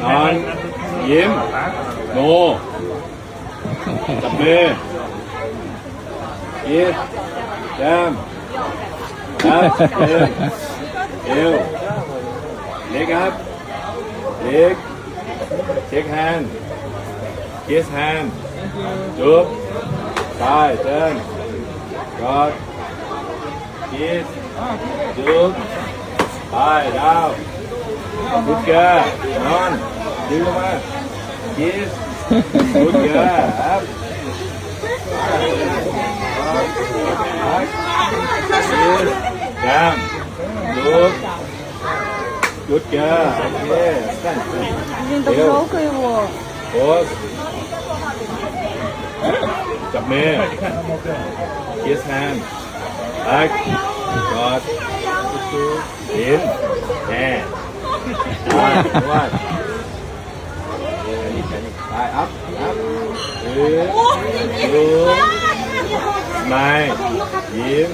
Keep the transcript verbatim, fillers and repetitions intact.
นอน ยิ้ม โน จับมือ คิส แก้ม ครับ เอว เอว เล็กครับ เล็ก เช็คแฮนด์ คิสแฮนด์ จุ๊บ ไป เทิร์น กอด คิส จุ๊บ ไป ดาว กูดเกิร์ล นอน ดึงลงมา คิส กูดเกิร์ล ครับ คิส แก้ม จุ๊บ กูดเกิร์ล โอเค Блин, так жалко его. โพส จับมือ คิสแฮนด์ ฮัก กอด อิน แฮนด์ วาด วาด อันนี้ อันนี้ ไป อัพ อัพ เออ ดู สมาย ยิ้ม